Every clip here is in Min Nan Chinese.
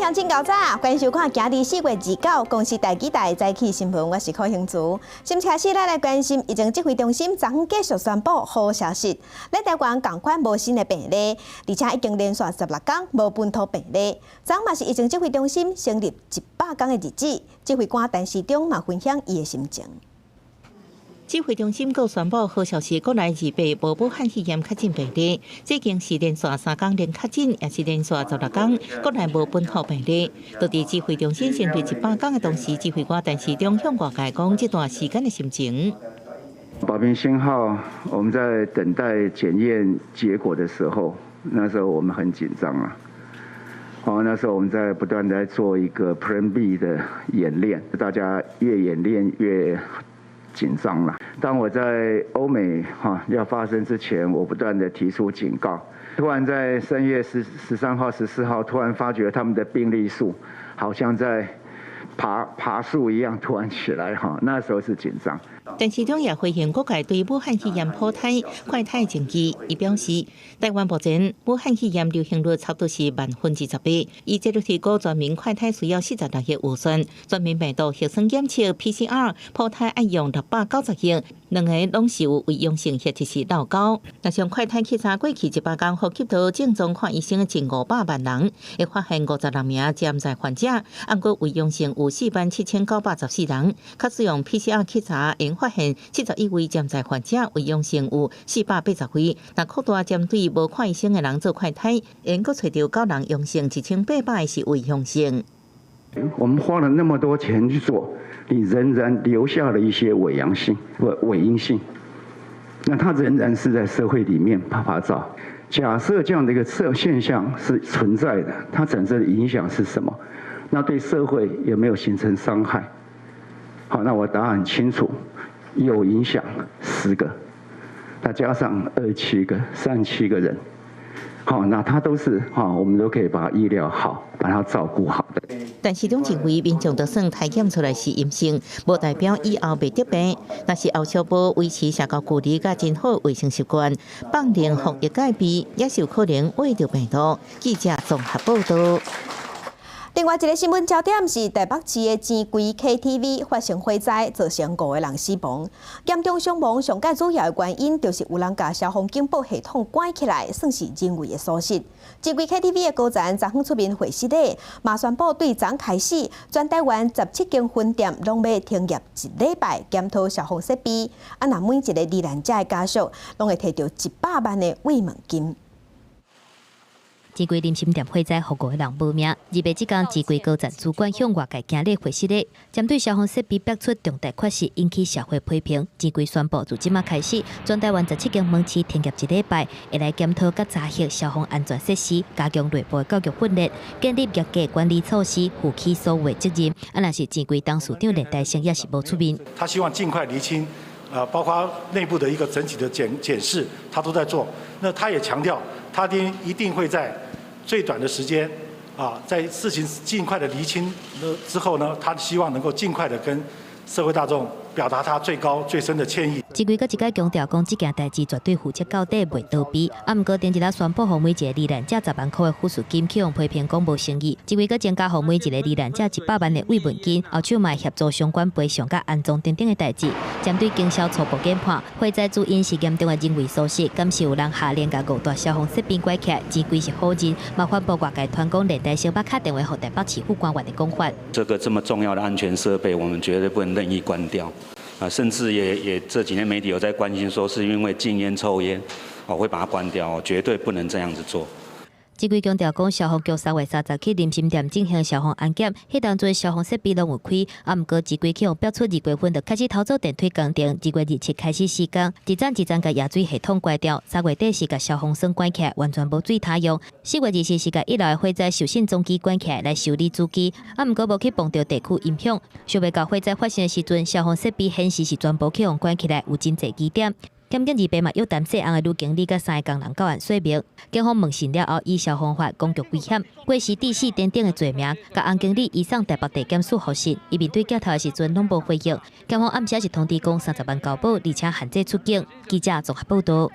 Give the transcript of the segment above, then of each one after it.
鄉親𠢕早，歡迎收看今日4月29公視台語台早起新聞，我是柯興慈。先開始，咱來關心疫情指揮中心昨昏繼續宣布好消息，咱台灣仝款無新的病例，而且已經連續16工無本土病例。昨嘛是疫情指揮中心成立100工的日子，指揮官陳時中嘛分享伊的心情。指揮中心閣宣布好消息，國內2八無武漢肺炎確診病例，這已經是連續3工零確診，也是連續16工國內無本土病例。就佇指揮中心成立100工的同時，指揮官陳時中向外界講這段時間的心情。寶瓶星號，我們在等待檢驗結果的時候，那時候我們很緊張啊。哦，那時候我們在不斷在做一個 Plan B 的演練，大家越演練越緊張了。當我在歐美哈要發生之前，我不斷的提出警告。突然在3月13號、14號，突然發覺他們的病例數好像在爬樹一樣突然起來哈，那時候是緊張。陳時中也回應各界對武漢肺炎普篩快篩爭議，伊表示，台灣目前武漢肺炎流行率差不多是18/萬，伊這個提高全民快篩需要46億預算，全民病毒核酸檢測 PCR 普篩愛用690億，兩个攏是有偽陽性或者是漏勾。若像快篩檢查過去100工，呼吸道症狀看醫生的近500萬人，會發現56名潛在患者，毋過偽陽性有47,914人，較使用 PCR 檢查會發現71位潛在患者偽陽性有480位，若擴大針對無看醫生的人做快篩，會閣揣著九人陽性，1800个是偽陽性。我們花了那麼多錢去做，你仍然留下了一些偽陽性或偽陰性，那他仍然是在社會裡面趴趴走。假設這樣的一個現象是存在的，它產生的影響是什麼？那對社會有沒有形成傷害？好，那我答案很清楚，有影響10個，那加上27個、37個人，好，那他都是哈，我們都可以把他醫療好，把他照顧好的。陳時中認為，民眾就算篩檢出來是陰性，無代表以後袂得病。若是後續無維持社交距離佮真好衛生習慣，放任防疫戒備，也是有可能秽著病毒。記者綜合報道。另外一个新聞焦點是台北市的錢櫃 KTV 發生火災，造成五個人死亡。嚴重傷亡上蓋主要的原因就是有人共消防警報系統關起來，算是人為的疏失。錢櫃 KTV 的高層昨昏出面回釋咧，嘛宣布對昨開始，全台灣17間分店攏欲停業一禮拜，檢討消防設備。啊，若每一个罹難者的家屬，攏會提著100萬的慰問金。錢櫃點心店火災，予五个人無命。28這工，錢櫃高層主管向外界今日回釋咧，針對消防設備爆出重大缺失，引起社會批評。錢櫃宣布自這馬開始，全台灣17間門市停業一禮拜，會來檢討佮查核消防安全設施，加強內部的教育訓練，建立嚴格管理措施，負起所有的責任。啊，若是錢櫃董事長連帶性也是無出面。他希望盡快釐清，包括內部的一個整體的檢視，他都在做。那他也強調，他一定會在最短的時間，啊，在事情盡快的釐清了之後呢，他希望能夠盡快的跟社會大眾表達他最高最深的歉意。錢櫃閣一擺強調講，這件代誌絕對負責到底，袂逃避。啊，毋過頂一日宣布予每一个罹難者10萬箍的撫恤金，去予批評講無誠意。錢櫃閣增加予每一个罹難者100萬的慰問金，後手嘛協助相關賠償佮安裝等等的代誌。針對警消初步研判，火災主因是嚴重的人為疏失，敢是有人下令共五大消防設備關起來，錢櫃是否認，嘛反駁外界傳講連帶小巴敲電話予台北市府官員的講法。這個這麼重要的安全設備，我們絕對不能任意關掉。啊，甚至也這幾天媒體有在關心，說是因為禁煙抽煙，哦會把它關掉，絕對不能這樣子做。錢櫃強調講，消防局3月30去點心店進行消防安檢，彼當陣消防設備攏有開，啊，毋過錢櫃去予爆出2月份就開始偷做電梯工程，2月27開始施工，一層一層共壓水系統關掉，3月底是共消防栓關起來，完全無水通用。4月24是共一樓的火災受損總機關起來來修理主機，啊，毋過無去碰著地區音響，想袂到火災發生的時陣，消防設備顯示是全部去予關起來，有真濟疑點。檢警28嘛約談涉案的女經理佮三个工人到案說明，警方問訊了後，以消防法工具危險、過失致死等等的罪名，共洪經理移送台北地檢署複訊。伊面對鏡頭的時陣攏無回應。檢方暗時是通知講30萬交保，而且限制出境。記者綜合報道。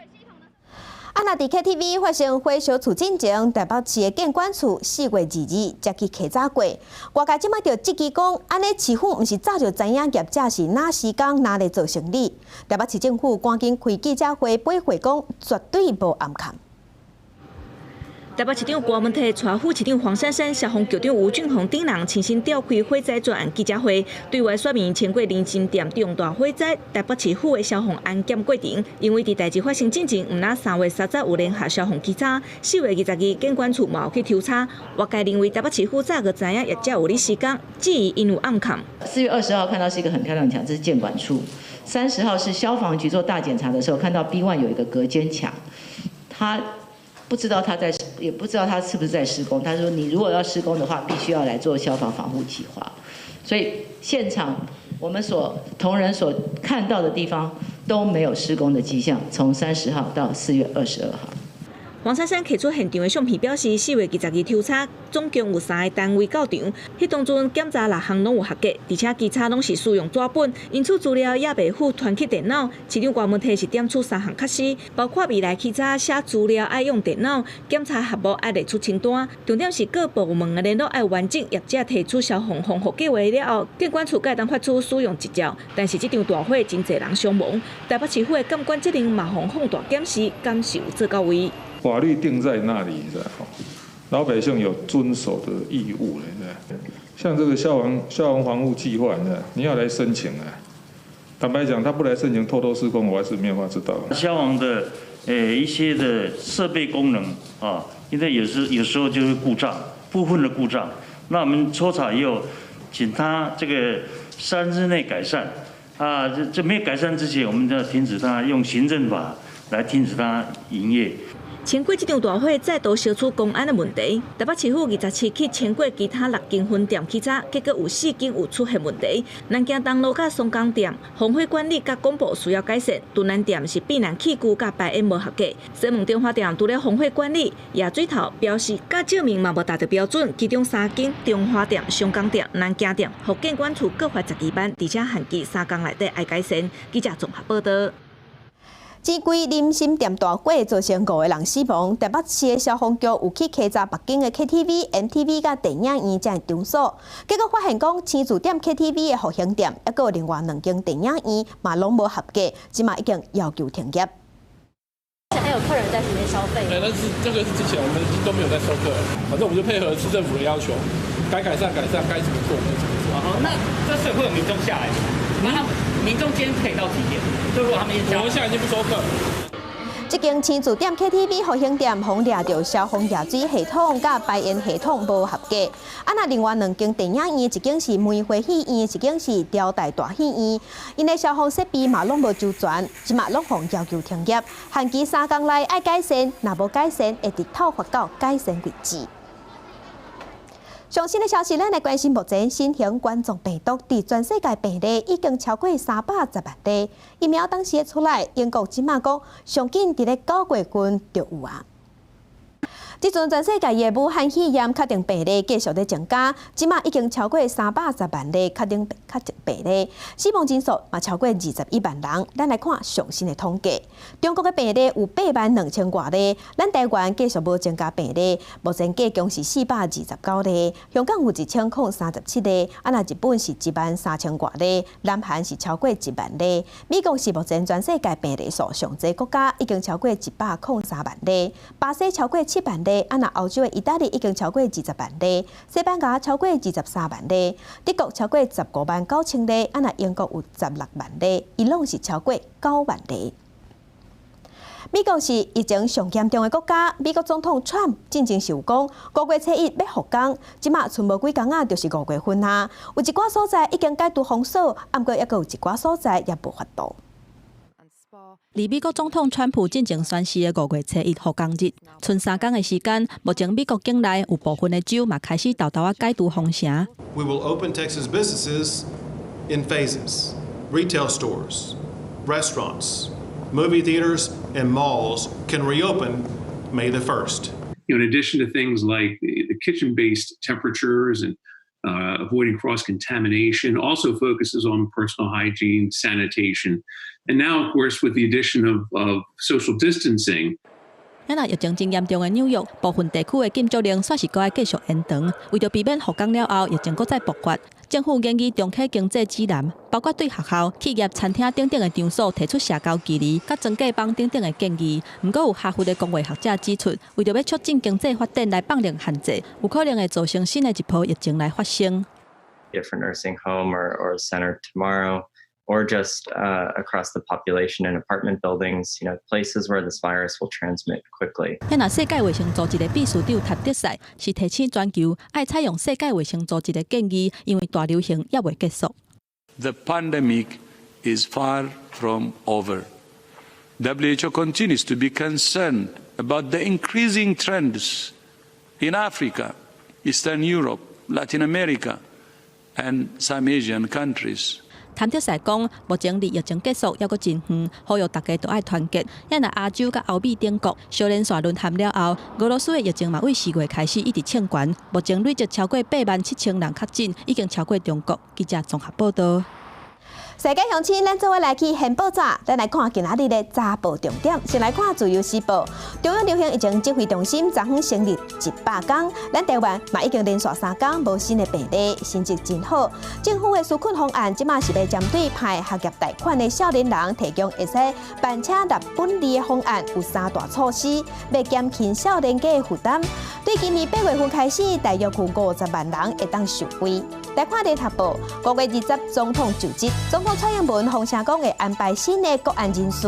啊，若若佇 KTV 發生火燒厝進前，台北市的建管處4月22日才去稽查過。外界這擺就質疑講，按呢市府毋是早就知影業者是哪施工哪咧做生理。台北市政府趕緊開記者會駁回講，絕對無暗崁。台北市長郭文泰、帶副市長黃珊珊、消防局長吳俊宏等人親身召開火災專案記者會，對外說明前過林森店重大火災，台北市府的消防安檢過程。因為佇代誌發生進前，毋但3月30有聯合消防稽查，4月22日建管處嘛有去抽查。外界認為台北市府早就知影業者有咧施工，質疑𪜶有暗崁。4月20號看到是一個很漂亮的牆，這是建管處。30號是消防局做大檢查的時候，看到 B1 有一個隔間牆，他不知道他在，也不知道他是不是在施工。他說：“你如果要施工的話，必須要來做消防防護計劃。”所以現場我們所同仁所看到的地方都沒有施工的跡象，從30號到4月22號。黃珊珊提出現場的相片，表示4月22抽查，總共有三个單位到場，彼當陣檢查六項攏有合格，而且稽查攏是使用紙本，因此資料也袂附傳去電腦。市長郭文泰是點出三項缺失，包括未來稽查寫資料愛用電腦，檢查項目愛列出清單，重點是各部門的聯絡愛完整，業者提出消防防護計劃了後，建管處才會當發出使用執照。但是這場大火真濟人傷亡，台北市府的監管責任嘛予放大檢視，敢是有做到位？法律定在那裡，老百姓有遵守的義務。像這個消防防護計劃，你要來申請啊。坦白講，他不來申請偷偷施工，我還是沒有辦法知道。消防的一些的設備功能啊，因為有時候就會故障，部分的故障，那我們抽查以後，請他這個3日內改善。啊，這沒有改善之前，我們就要停止他用行政法來停止他營業。前過這場大火再度燒出工安的問題。台北市府27去前過其他六間分店稽查，結果有四間有出現問題。南京東路佮松江店防火管理佮廣播需要改善，屯南店是避難器具佮排煙無合格。西門中華店除了防火管理、野水頭標示佮照明嘛無達到標準，其中三間中華店、松江店、南京店，予建管處各罰12萬，而且限期3工內底愛改善。記者綜合報道。錢櫃林森店大火造成五個人死亡，台北市的消防局有去稽查別間的 KTV、MTV 佮電影院這樣場所，結果發現講青樹店 KTV 的復興店，抑閣有另外兩間電影院嘛攏無合格，這馬已經要求停業。還有客人在裡面消費。對，但是這個是之前我們都沒有在收客，反正我們就配合市政府的要求，該改善改善，該怎麼做我們怎麼做。哦，那這是會有民眾下來，那他們民眾今天可以到幾點？就如果他們我們現在已經不收客。這間青樹店 KTV 復興店，予掠著消防熱水系統佮排煙系統無合格。啊，若另外兩間電影院，一間是梅花戲院，一間是朝代大戲院，𪜶的消防設備嘛攏無周全，這馬攏予要求停業，限期3工內愛改善，若無改善，會直透罰到改善為止。上新的消息，咱來關心目前新型冠狀病毒佇全世界病例已經超過310萬例，疫苗當時會出來，英國這馬講上緊佇咧9月份就有啊。這陣全世界的武漢肺炎確定病例繼續咧增加，這馬已經超過310萬例確定病例，死亡人數嘛超過21萬人。咱來看上新的統計，中國的病例有8萬2千外例，咱台灣繼續無增加病例，目前計共是429例，香港有1037例，啊若日本是1萬3千外例，南韓是超過1萬例，美國是目前全世界病例數上濟國家，已經超過103萬例，巴西超過7萬例。啊，若歐洲的意大利已經超過20萬例，西班牙超過23萬例，德國超過15萬9千例，啊，若英國有16萬例，伊朗是超過9萬例。美國是疫情上嚴重的國家，美國總統川普進前是有講，5月初一欲復工，這馬賰無幾工仔，就是5月份啊，有一寡所在已經解除封鎖，毋過猶閣有一寡所在也無法度。佇美國總統川普進前宣示的5月初一復工日，賰3工的時間，目前美國境內有部分的州嘛開始沓沓仔解除封城。 We will open Texas businesses in phases. Retail stores, restaurants, movie theaters, and malls can reopen May the 1st. In addition to things like the kitchen-based temperatures and avoiding cross-contamination, also focuses on personal hygiene, sanitation. And now, of course, with the addition of social distancing. 若疫情真嚴重的紐約，部分地區的禁足令煞是閣愛繼續延長。為著避免復工了後疫情閣再爆發，政府研擬重啟經濟指南，包括對學校、企業、餐廳等等的場所提出社交距離、佮裝隔板等等的建議。毋過有哈佛的公衛學者指出，為著欲促進經濟發展來放寬限制，有可能會造成新的一波疫情來發生。 Different nursing home or center tomorrow, or just across the population in apartment buildings, places where this virus will transmit quickly. 若世界衛生組織的秘書長譚德塞是提醒全球愛採用世界衛生組織的建議，因為大流行猶未結束。 The pandemic is far from over. WHO continues to be concerned about the increasing trends in Africa, Eastern Europe, Latin America, and some Asian countries. 譚德塞講，目前離疫情結束猶閣真遠，呼籲大家都愛團結。若亞洲佮歐美等國小連續淪陷了後，俄羅斯的疫情嘛對4月開始一直衝懸，目前累積超過87,000人確診，已經超過中國。記者綜合報道。世界鄉親，咱做伙來去掀報紙，咱來看今仔日的早報重點。先來看《自由時報》，中央流行疫情指揮中心昨昏成立100天，咱台灣嘛已經連續3天無新的病例，成績真好。政府的紓困方案，這馬是欲針對歹學業貸款的少年人提供會使辦車納本利的方案，有三大措施，欲減輕少年家的負擔。對今年8月份開始，大約有50萬人會當受惠。來看聯合報，5月20總統就職，總統蔡英文風聲講會安排新的國安人士。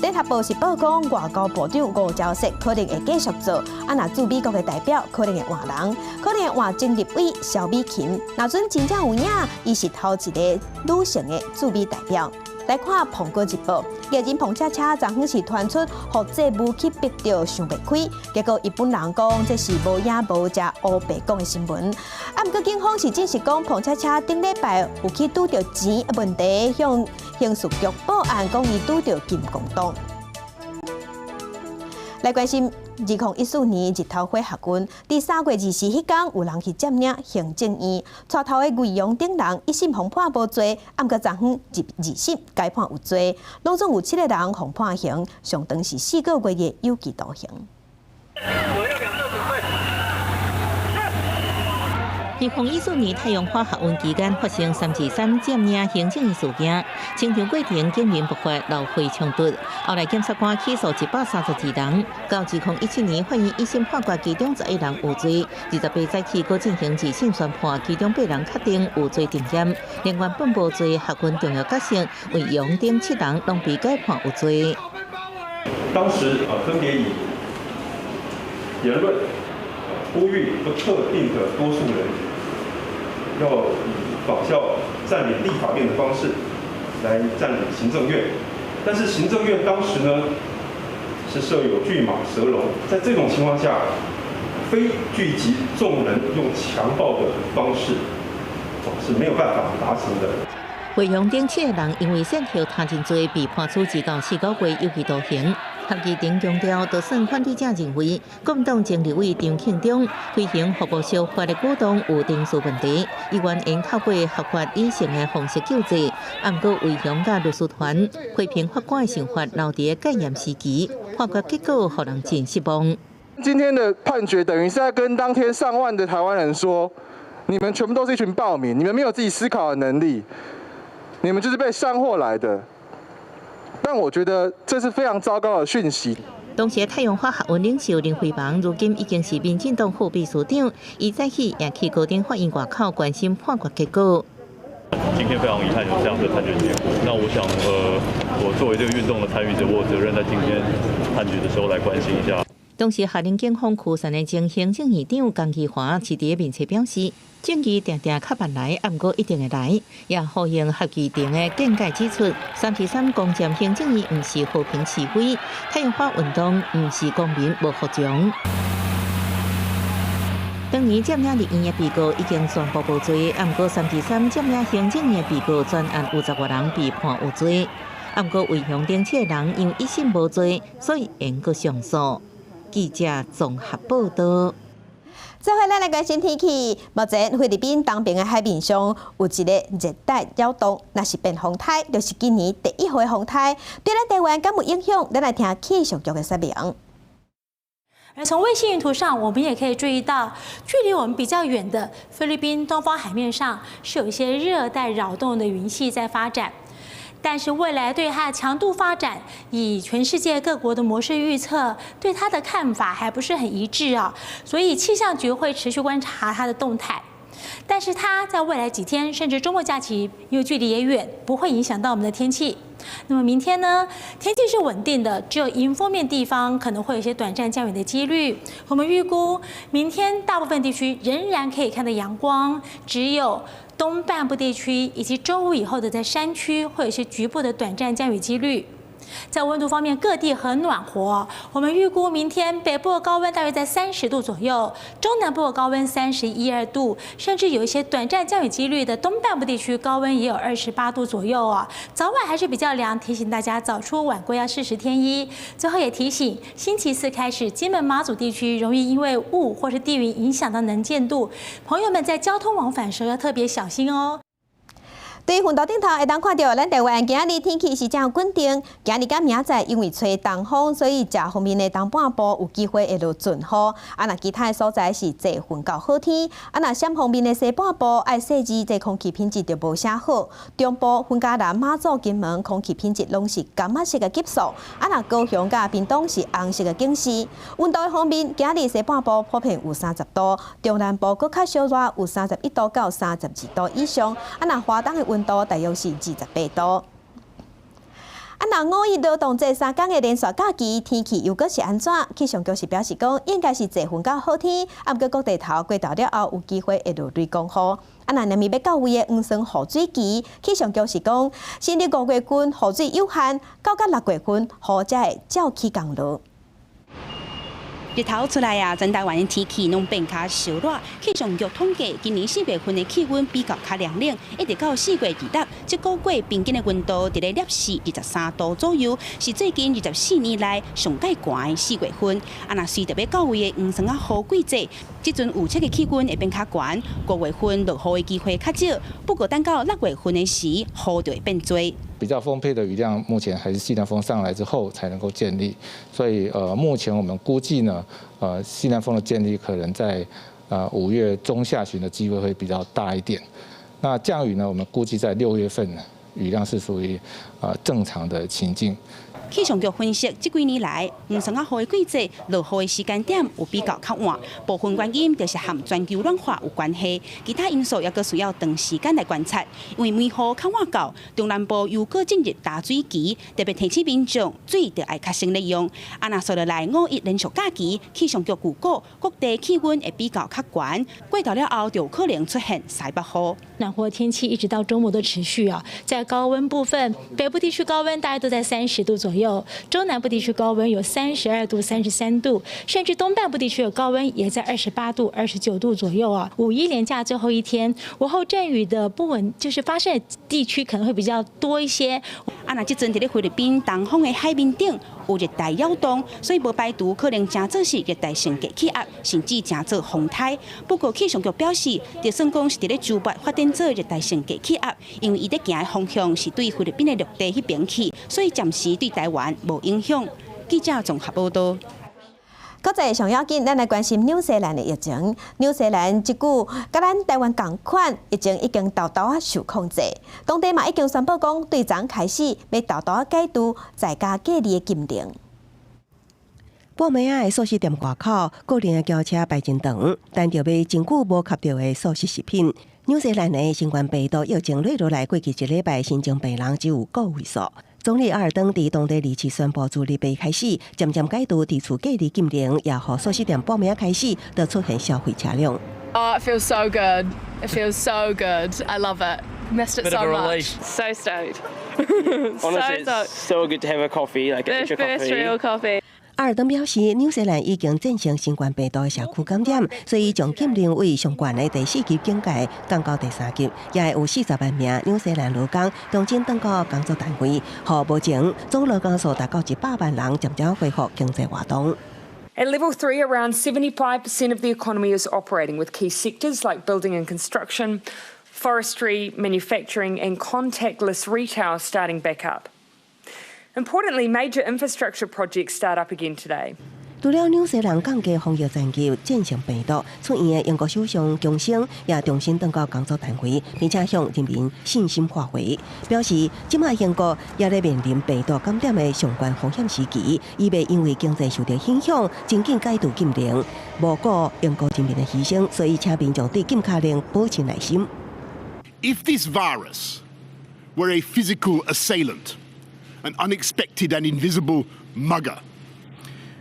聯合報是報講外交部長吳釗燮可能會繼續做，啊若駐美國的代表可能會換人，可能會換前立委蕭美琴。若準真正有影，伊是頭一个女性的駐美代表。來看《蘋果日報》，藝人彭恰恰昨昏是傳出予債務去逼著想袂開，結果伊本人講這是無影無跡烏白講的新聞。啊，毋過警方是證實講彭恰恰頂禮拜有去拄著錢問題，向刑事局報案，講伊拄著金剛擋。來關心2014年日頭花學運，佇3月24彼工有人去佔領行政院，帶頭的魏揚等人一審予判無罪，毋過昨昏入二審改判有罪，攏總有七个人予判刑，上長是4個月的有期徒刑。我要2個準備。2014年太陽花學運期間發生323佔領行政院事件，清場過程警民爆發流血衝突，後來檢察官起訴132人。到2017年法院一審判決其中11人有罪，28早起閣進行二審宣判，其中八人確定有罪定讞，另原本無罪學運重要角色魏揚等七人攏被改判有罪。當時啊，分別以言論呼籲不特定的多數人，要以仿效佔領立法院的方式來佔領行政院，但是行政院當時呢是設有拒馬蛇龍，在這種情況下，非聚集眾人用強暴的方式，是沒有辦法達成的。魏揚等七个人因為煽惑他人罪被判處2到4個月有期徒刑。合議庭強調，就算反對者認為國民黨前立委張慶忠推行服務修法的舉動有程序問題，依然應透過合法理性的方式救濟。毋過魏揚佮律師團批評法官的想法留佇戒嚴時期，判決結果予人真失望。今天的判決等於是在跟當天上萬的台灣人說：你們全部都是一群暴民，你們沒有自己思考的能力，你們就是被煽惑來的。但我覺得這是非常糟糕的訊息。當時太陽花學運領袖林飛帆，如今已經是民進黨副秘書長，伊早起也去高等法院外口關心判決結果。今天非常遺憾有這樣的判決結果。那我想，我作為這個運動的參與者，我有責任在今天判決的時候來關心一下。當時下令警方驅散的前行政院長江宜樺佇佇面冊表示，正義定定較慢來，毋過一定會來。也呼應合議庭的見解指出，323攻佔行政院毋是和平示威，太陽花運動毋是公民無服從。當年佔領立院的被告已經全部無罪，毋過323佔領行政院的被告全案有10外人被判有罪，毋過魏揚等七个人因為一審無罪，所以會閣上訴。記者綜合報道。最後，咱來關心天氣。目前菲律賓東邊的海面上有一個熱帶擾動，若是變風颱，就是今年第一號的風颱。對咱台灣敢有影響？咱來聽氣象局的說明。而從衛星雲圖上，我們也可以注意到，距離我們比較遠的菲律賓東方海面上是有一些熱帶擾動的雲系在發展。但是未來對它的強度發展，以全世界各國的模式預測，對它的看法還不是很一致啊。所以氣象局會持續觀察它的動態。但是它在未來幾天，甚至週末假期，因為距離也遠，不會影響到我們的天氣。那麼明天呢？天氣是穩定的，只有迎風面地方可能會有些短暫降雨的幾率。我們預估明天大部分地區仍然可以看到陽光，只有東半部地區以及周五以後的在山區會有些局部的短暫降雨幾率。在溫度方面，各地很暖和。我們預估明天北部的高溫大約在30度左右，中南部的高溫31、2度，甚至有一些短暫降雨幾率的東半部地區高溫也有28度左右啊。早晚還是比較涼，提醒大家早出晚歸要適時添衣。最後也提醒，星期四開始，金門馬祖地區容易因為霧或是低雲影響到能見度，朋友們在交通往返時候要特別小心哦。對雲圖頂頭會當看著，咱台灣今仔日天氣是誠穩定。今日佮明仔載因為吹東風，所以遮方面的東半部有機會會落陣雨。啊，若其他的所在是濟雲到好天。啊，若閃方面的西半部愛細緻，這空氣品質就無啥好。中部、雲嘉南、馬祖、金門空氣品質攏是柑仔色的級數。啊，若高雄佮屏東是紅色的警示。溫度的方面，今日西半部普遍有30度，中南部閣較燒熱，有31度到32度以上。啊，若花東的溫度大約是28度。啊，若五一勞動節3天的連續假期，天氣又閣是按怎？氣象局是表示講，應該是濟雲到好天，啊，毋過各地頭過晝了後有機會會落雷公雨。啊，若連欲到位的黃山雨水期，氣象局是講，新曆5月份雨水有限，到甲6月份雨才會照起工落。日頭出來啊，全台灣的天氣攏變較燒熱。氣象局統計，今年4月份的氣溫比較較涼冷，一直到4月26，這個月平均的溫度佇咧攝氏23度左右，是最近24年來上蓋寒的4月份。啊，若隨著欲到位的黃霜仔雨季節，這陣預測的氣溫會變較懸，5月份落雨的機會較少。不過等到6月份的時，雨就會變濟。比較豐沛的雨量，目前還是西南風上來之後才能夠建立，所以目前我們估計呢，西南風的建立可能在5月中下旬的機會會比較大一點。那降雨呢，我們估計在6月份雨量是屬於正常的情境。氣象局分析，這幾年來黃霜仔雨的季節落雨的時間點有比較較晚，部分原因就是和全球暖化有關係，其他因素也閣需要長時間來觀察。因為梅雨較晚到，中南部又閣進入大水期，特別提醒民眾水著愛較省咧用。啊，若紲落來五一連續假期，氣象局預估各地氣溫會比較較懸，過晝了後就有可能出現西北雨。暖和天氣一直到週末都持續啊，在高溫部分，北部地區高溫大概都在30度左右，中南部地區高溫有32度、33度，甚至東半部地區的高溫也在28度、29度左右啊。五一連假最後一天，午後陣雨的不穩，就是發生的地區可能會比較多一些。啊，若這陣佇咧菲律賓東方的海面頂有熱帶擾動，所以無排除可能成做是熱帶性低氣壓，甚至成做風颱。不過氣象局表示，就算講是佇咧周末發展做熱帶性低氣壓，因為伊咧行的方向是對菲律賓的陸地彼邊去，所以暫時對台灣無影響。記者綜合報道。國際上要緊，咱來關心紐西蘭的疫情。紐西蘭這久佮咱台灣仝款，疫情已經沓沓仔受控制。當地嘛已經宣布講，對昨開始欲沓沓仔解除在家隔離的禁令。半暝仔的速食店外口，個人的轎車排真長，等著買真久無𤆬著的速食食品。紐西蘭的新冠病毒疫情累落來，過去一禮拜新增病人只有個位數。總理阿爾登佇當地27宣布，自禮拜開始，漸漸解除佇厝隔離禁令，也予速食店半暝仔開始就出現消費車輛。 Oh, it feels so good. It feels so good. I love it. Missed it Bit so of a much. Relief. So stoked. Honestly, So it's so good to have a coffee, like an The extra first coffee. real coffee. 阿爾登表示，紐西蘭已經戰勝新冠病毒的社區感染，所以將禁令為上懸的第四級警戒降到第三級，也會有40萬名紐西蘭勞工重新轉到工作單位，予目前總勞工數達到100萬人，漸漸恢復經濟活動。 At level three, around 75% of the economy is operating, with key sectors like building and construction, forestry, manufacturing, and contactless retail starting back up. Importantly, major infrastructure projects start up again today. 除除了紐西蘭降低防疫層級戰勝病毒，出院的英國首相強生也重新轉到工作單位，並且向人民信心喊話，表示這擺英國也咧面臨病毒感染的上懸風險時期，伊袂因為經濟受到影響，真緊解除禁令，無顧英國人民的犧牲，所以請民眾對禁跤令保持耐心。 If this virus were a physical assailant, an unexpected and invisible mugger,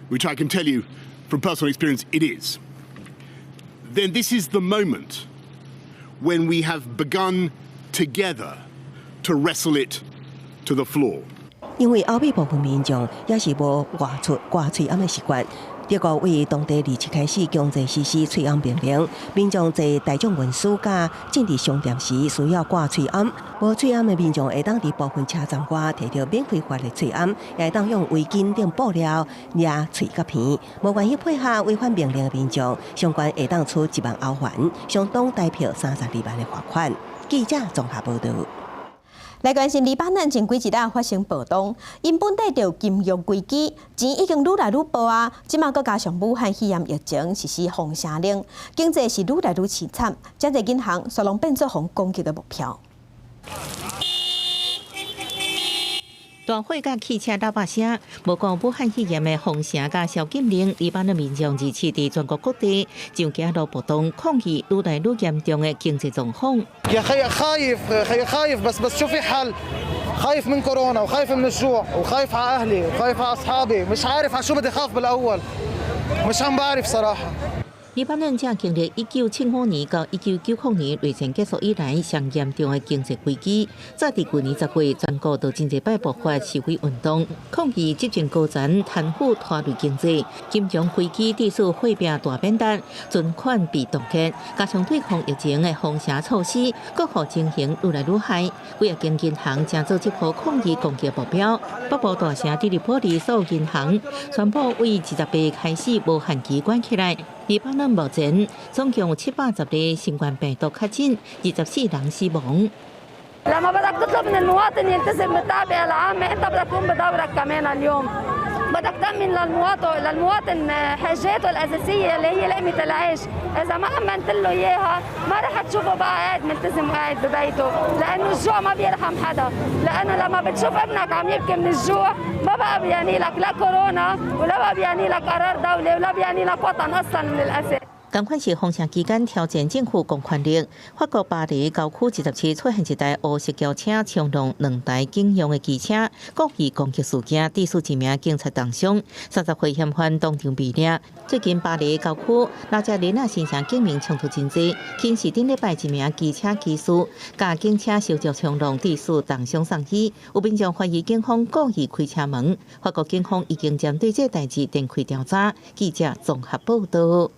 which I can tell you from personal experience it is, then this is the moment when we have begun together to wrestle it to the floor. 因為歐美部分民眾也是無外出掛喙罨的習慣。德國為當地27開始強制實施喙罨命令，民眾坐大眾運輸佮進入商店時需要掛喙罨，無喙罨的民眾會當佇部分車站外提著免費發的喙罨，也會當用圍巾等布料掠喙佮鼻。無願意配合違反命令的民眾，上懸會當處1萬歐元，相當台票32萬的罰款。記者綜合報道。來關心黎巴嫩前幾日仔發生暴動，𪜶本底就金融危機，錢已經愈來愈薄啊！這馬閣加上武漢肺炎疫情實施封城令，經濟是愈來愈淒慘，遮濟銀行煞攏變做予攻擊的目標。大火佮汽車喇叭聲，無顧武漢肺炎的封城佮宵禁令，黎巴嫩民眾27佇全國各地上街路暴動抗議愈來愈嚴重的經濟狀況。 يا خي خايف خي خايف بس بس شو في حل؟ خايف من كورونا وخايف من الجوع وخايف على اهلي وخايف على اصحابي، مش عارف على شو بدي خاف بالاول، مش عم بعرف صراحه。黎巴嫩正經歷1975年到1990年內戰結束以來上嚴重的經濟危機。早佇舊年10月，全國就真濟擺爆發示威運動，抗議執政高層貪腐拖累經濟，金融危機致使貨幣大貶值，存款被凍結，加上對抗疫情的封城措施，閣予情形愈來愈害。幾若間銀行成做這波抗議攻擊目標。北部大城的黎波里所有銀行宣布為28開始無限期關起來。黎巴嫩目前總共有710例新冠病毒確診，24人死亡。 لما بدك تطلب من المواطن يلتزم بالتعبئة العامة، انت بدك تقوم بدورك كمان. اليوم بدك تأمن للمواطن حاجاته الأساسية اللي هي لقمة العيش. إذا ما أمنت له إياها ما رح تشوفه بقى قاعد ملتزم وقاعد ببيته، لأنه الجوع ما بيرحم حدا، لأنه لما بتشوف ابنك عم يبكي من الجوع ما بقى بيعني لك لا كورونا ولا بقى بيعني لك قرار دولة ولا بيعني لك وطن أصلا من الأساس。仝款是封城期間挑戰政府公權力。法國巴黎郊區27出現一台烏色轎車衝撞兩台警用的機車，故意攻擊事件，致使一名警察重傷，30歲嫌犯當場被掠。最近巴黎郊區拉加里納新城警民衝突真濟，輕視頂禮拜一名機車騎士共警車相接衝撞，致使重傷送醫。有民眾懷疑警方故意開車門，法國警方已經針對這代誌展開調查。記者綜合報道。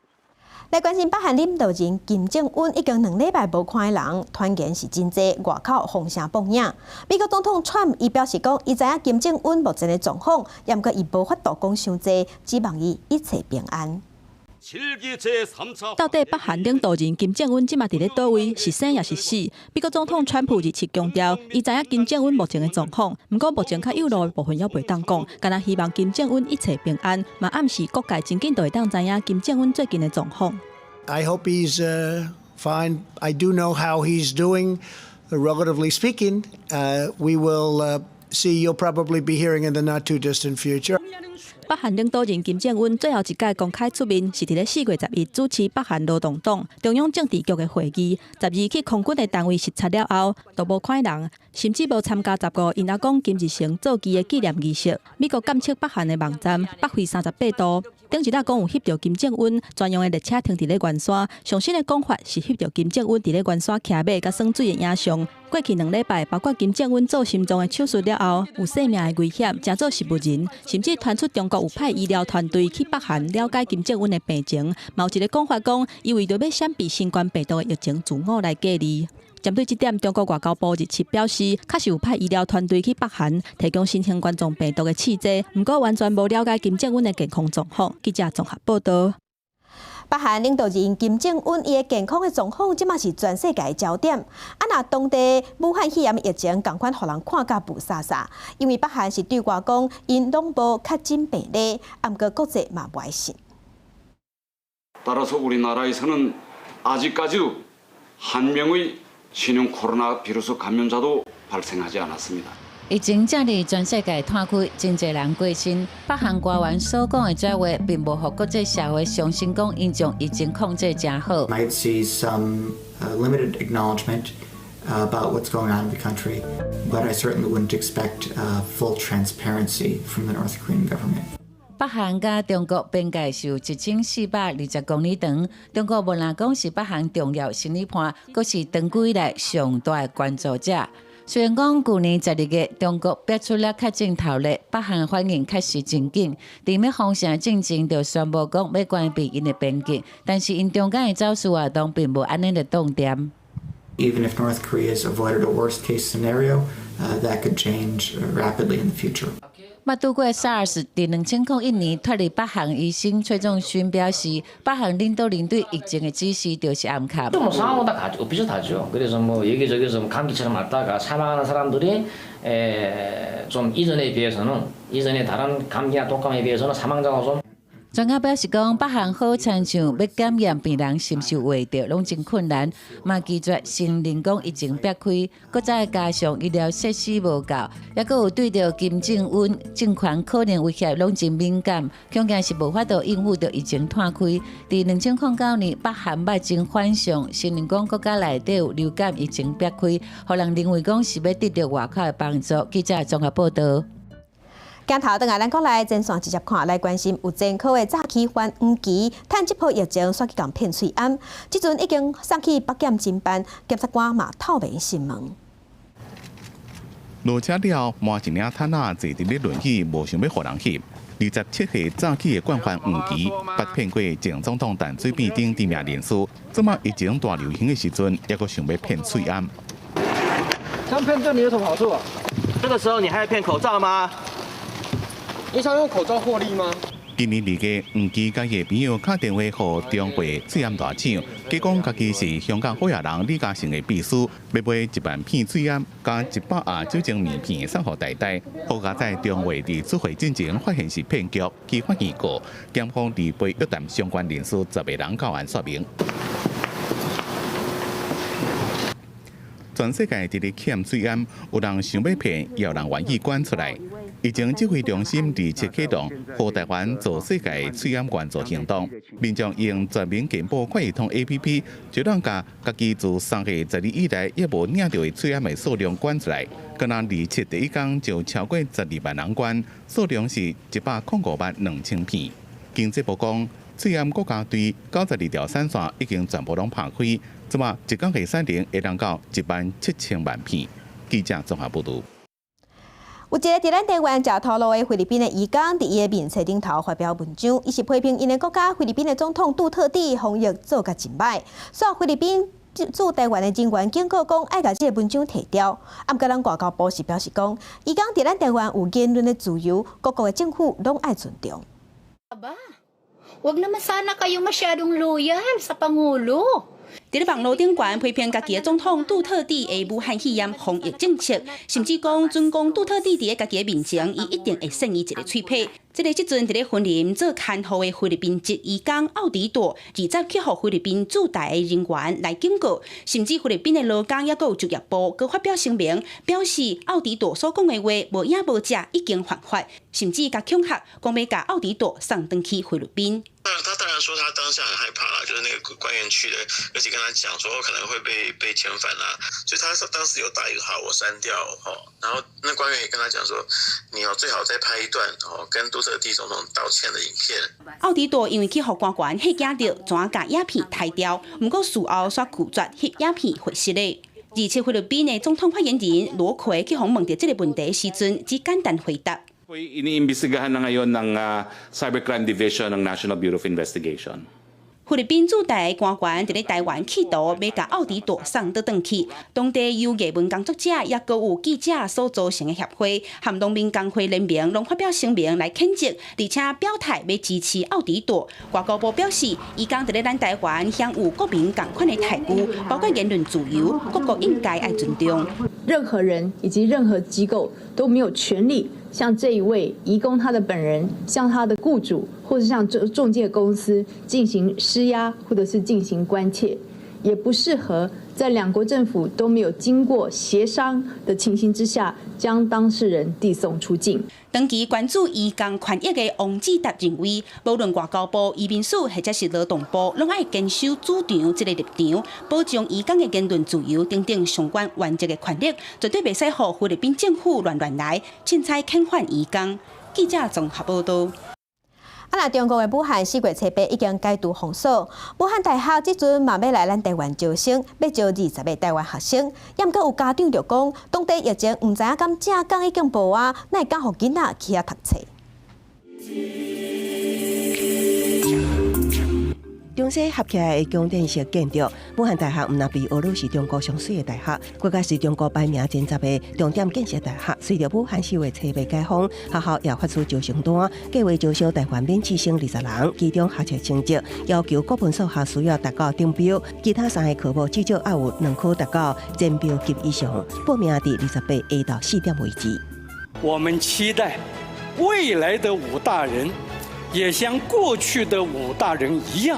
來關心北韓領導人金正恩已經2禮拜無看的人，傳言是真濟，外口風聲報影。美國總統川普伊表示講，伊知影金正恩目前的狀況，毋過伊無法度講傷濟，只望伊一切平安。到底北韓領導人金正恩這馬佇咧佗位，是生抑是死？美國總統川普27強調，伊知影金正恩目前的狀況，毋過目前較幼路的部分猶袂當講，干焦希望金正恩一切平安，嘛暗示各界真緊就會當知影金正恩最近的狀況。 I hope he's fine. I do know how he's doing, relatively speaking. We will see. You'll probably be hearing in the not too distant future. 北韓領導人金正恩最後一擺公開出面，是佇咧4月11主持北韓勞動黨中央政治局的會議。12去空軍的單位視察了後，都無看人，甚至無參加15𪜶阿公金日成造機的紀念儀式。美國監測北韓的網站北緯38度，頂一日講有翕著金正恩專用的列車停佇咧圓山。上新的講法是翕著金正恩佇咧圓山騎馬佮耍水的影像。過去2禮拜，包括金正恩做心臟的手術了後，有性命的危險，成做植物人，甚至傳出中國有派醫療團隊去北韓了解金正恩的病情。嘛有一个講法講，伊為著欲閃避新冠病毒的疫情，自我來隔離。針對這點，中國外交部日前表示，確實有派醫療團隊去北韓提供新型冠狀病毒的試劑，毋過完全無了解金正恩的健康狀況。記者綜合報道。北韓領導人金正恩伊的健康的狀況，這馬是全世界的焦點。啊，若當地武漢肺炎疫情仝款，予人看甲霧煞煞，因為北韓是對外講𪜶攏無確診病例，啊，毋過國際嘛無愛信。 따라서 우리나라에서는 아직까지도 한 명의 신형 코로나 바이러스 감염자도 발생하지 않았습니다. 疫情這爾全世界湠開，真濟人過身。北韓官員所講的這話，並無予國際社會相信講𪜶將疫情控制誠好。 Might see some limited acknowledgement about what's going on in the country, but I certainly wouldn't expect full transparency from the North Korean government. 北韓佮中國邊界是有1420公里長，中國無但講是北韓重要生理伴，閣是長久以來上大的關注者。雖然講舊年12月中國爆出了確診頭例，北韓反應確實真緊，佇欲封城進前就宣布講欲關閉𪜶的邊境，但是𪜶中間的走私活動並無按呢就凍定。 Even if North Korea has avoided a worst-case scenario, that could change rapidly in the future. 捌拄過 SARS，佇2001年脫離北韓醫生崔仲勳表示，北韓領導人對疫情的指示就是暗崁。 뭐 상황은 다 비슷하죠. 그래서 뭐 여기저기서 뭐 감기처럼 앓다가 사망하는 사람들이 좀 이전에 비해서는 이전에 다른 감기나 독감에 비해서는 사망자가 좀 專家表示講，北韓好親像欲檢驗病人是毋是有患著，攏真困難，嘛拒絕承認講疫情爆開，閣再加上醫療設施無夠，抑閣有對著金正恩政權可能威脅攏真敏感，恐驚是無法度應付著疫情湠開。佇2009年，北韓捌真反常，承認講國家內底有流感疫情爆開，予人認為講是欲得著外口的幫助。記者綜合報道。鏡頭轉來，咱閣來前線直接看，來關心有前科的早期犯黃奇，趁這波疫情煞去共騙喙罨，這陣已經送去北檢偵辦，檢察官嘛透明訊問。落車了，換一領毯仔，坐佇咧輪椅，無想欲予人翕。27歲早起的慣犯黃奇，捌騙過前總統陳水扁等知名人士，這馬疫情大流行的時陣，猶閣想欲騙喙罨。這樣騙對你有什麼好處啊？這個時候你還要騙口罩嗎？你想用口罩獲利嗎？今年2月，黃奇佮伊朋友敲電話予中華喙罨大廠，假講家己是香港好額人李嘉誠的秘書，欲買1萬片喙罨佮100盒酒精棉片送予太太。好佳哉中華佇出貨進前發現是騙局，去法院告，檢方擬備約談相關人士10個人到案說明。全世界佇咧欠喙罨，有人想欲騙，也有人願意捐出來。疫情指揮中心27啟動，予台灣做世界喙罨援助行動，民眾用全民健保快易通 APP，就通共家己自3月12以來猶無領著的喙罨的數量捐出來。敢若27第一工就超過12萬人捐，數量是105萬2千片。經濟部講，喙罨國家隊92條產線已經全部攏拍開，這馬一工的產能會當到1萬7千萬片。記者綜合報導。有一个佇咱台灣食頭路的菲律賓的移工，佇伊的面冊頂頭發表文章，伊是批評𪜶的國家菲律賓的總統杜特蒂防疫做甲真䆀，所以菲律賓駐台灣的人員警告講，愛共這个文章提掉。啊，毋過咱外交部是表示講，移工佇咱台灣有言論的自由，各國的政府攏愛尊重。 Aba, wag naman sana kayong masyadong loyal sa Pangulo. 佇咧網路頂懸批評家己的總統杜特蒂的武漢肺炎防疫政策，甚至講準講杜特蒂佇咧家己的面前，伊一定會扇伊一个喙䫌。這个這陣佇咧雲林做看護的菲律賓籍移工奧迪朵，20去予菲律賓駐台的人員來警告，甚至菲律賓的勞工抑閣有就業部閣發表聲明，表示奧迪朵所講的話無影無跡，已經犯法，甚至共恐嚇，講欲共奧迪朵送轉去菲律賓。他當然說他當下很害怕啦，就是那個官員去的，而且跟他講說可能會被遣返啦，所以他說當時有打一個好，我刪掉哦，然後那官員也跟他講說，你要最好再拍一段哦，跟杜特蒂總統道歉的影片。奧迪朵因為去予官員嚇驚著，怎共影片刣掉，毋過事後煞拒絕翕影片回釋咧。而且菲律賓的總統發言人羅奎去予問著這个問題時陣，只簡單回答。 Iniimbestigahan na ngayon ng Cybercrime Division ng National Bureau of Investigation。菲律賓駐台官員佇咧台灣企圖欲共奧迪朵送倒轉去，當地由藝文工作者抑閣有記者所組成的協會，和農民工會聯盟攏發表聲明來譴責，而且表態欲支持奧迪朵。外交部表示，移工佇咧咱台灣享有國民仝款的待遇，包括言論自由，各國應該愛尊重。任何人以及任何機構都沒有權利向這一位移工他的本人、向他的雇主，或是向中介公司進行施壓，或者是進行關切，也不適合在兩國政府都沒有經過協商的情形之下，將當事人遞送出境。長期關注移工權益的王志達認為，無論外交部、移民署或者是勞動部，攏愛堅守主張這個立場，保障移工的言論自由等等相關原則的權利，絕對袂使予菲律賓政府亂亂來，凊彩遣返移工。記者綜合報道。啊！若中國的武漢4月7日已經解除封鎖，武漢大學這陣嘛欲來咱台灣招生，欲招20個台灣學生。猶毋過有家長就講，當地疫情毋知影敢正港已經無啊，哪會敢予囡仔去遐讀冊？中西合起來的宮殿式建築，武漢大學毋若被學論是中國上媠的大學，閣較是中國排名前十个重點建設大學。隨著武漢4月7日解封，學校也發出招生單，計劃招收台灣免試生20人，其中學測成績要求國文數學需要達到頂標，其他三个科目至少也有兩科達到前標級以上。報名佇28下晝4點為止。我們期待未來的武大人，也像過去的武大人一樣，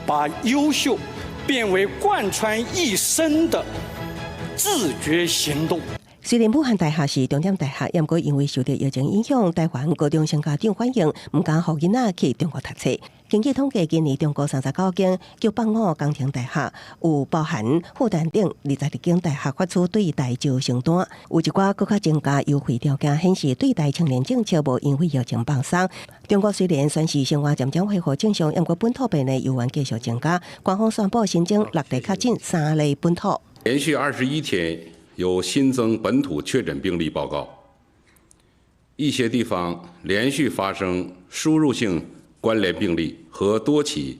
把優秀變為貫穿一生的自覺行動。雖然武漢大學是重點大學，毋過因為受著疫情影響，台灣高中生家長反映毋敢予囡仔去中國讀冊。根據統計，今年中國39間985工程大學有包含復旦等22間大學發出對台招生單，有一寡閣較增加優惠條件，顯示對台青年政策無因為疫情放鬆。中國雖然宣示生活漸漸恢復正常，毋過本土病例猶原繼續增加。官方宣布新增6例確診，3例本土。連續21天有新增本土確診病例報告，一些地方連續發生輸入性關聯病例和多起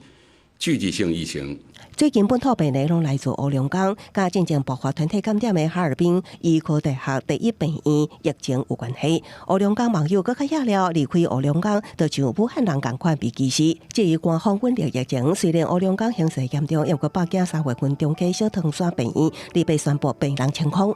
聚集性疫情。最近本土病例攏來自烏龍江，佮進前爆發團體感染的哈爾濱醫科大學第一病院疫情有關係。烏龍江網友閣較野了，離開烏龍江，就像武漢人仝款被歧視。至於官方穩定疫情，雖然烏龍江形勢嚴重，毋過北京3月份中溪小湯山病院禮拜宣布病人清空。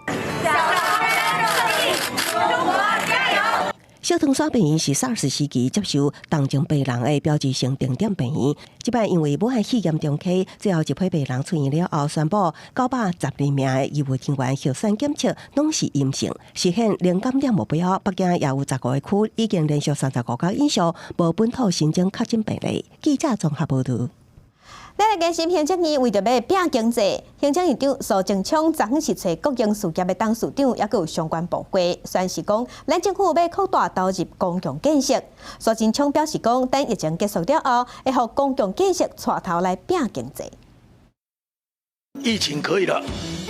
小湯山病院是 SARS 時期接收重症病人的標誌性定點病院。這擺因為武漢肺炎中溪，最後一批病人出院了後，宣布912名的醫務人員核酸檢測攏是陰性，實現零感染目標。北京也有15個區已經連續35天以上無本土新增確診病例。記者綜合報導。咱來關心行政院為著欲拚經濟，行政院長蘇貞昌昨昏是揣國營事業的董事長，抑閣有相關部會，宣示講，咱政府欲擴大投入公共建設。蘇貞昌表示講，等疫情結束了後，會予公共建設帶頭來拚經濟。疫情可以了，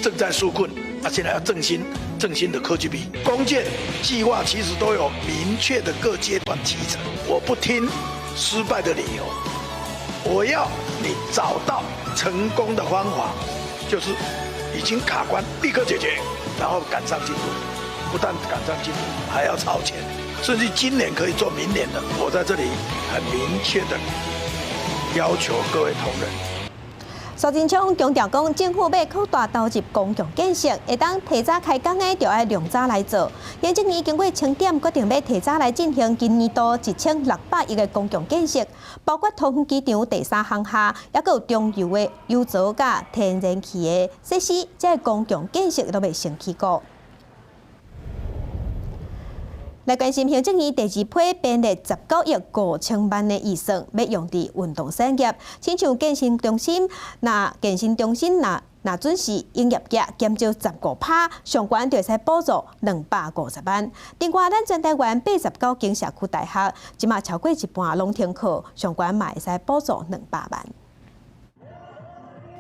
正在紓困，啊，現在要振興，振興的科技幣，公建計劃其實都有明確的各階段期程。我不聽失敗的理由。我要你找到成功的方法，就是已經卡關，立刻解決，然後趕上進度，不但趕上進度，還要超前，甚至今年可以做明年的。我在這裡很明確的要求各位同仁。蘇貞昌強調講，政府欲擴大投入公共建設，會當提早開工的，就愛量早來做。行政院經過清點，決定欲提早來進行今年度1600億的公共建設，包括桃園機場第三航廈，抑閣有中油的油槽佮天然氣的設施，這个公共建設都欲先起鼓。來關心行政院第二批編列19億5000萬的預算，欲用佇運動產業，親像健身中心，若健身中心若若準時營業額減少15%，上懸就會使補助250萬。另外，咱全台灣89間社區大學，這馬超過一半攏停課，上懸嘛會使補助200萬。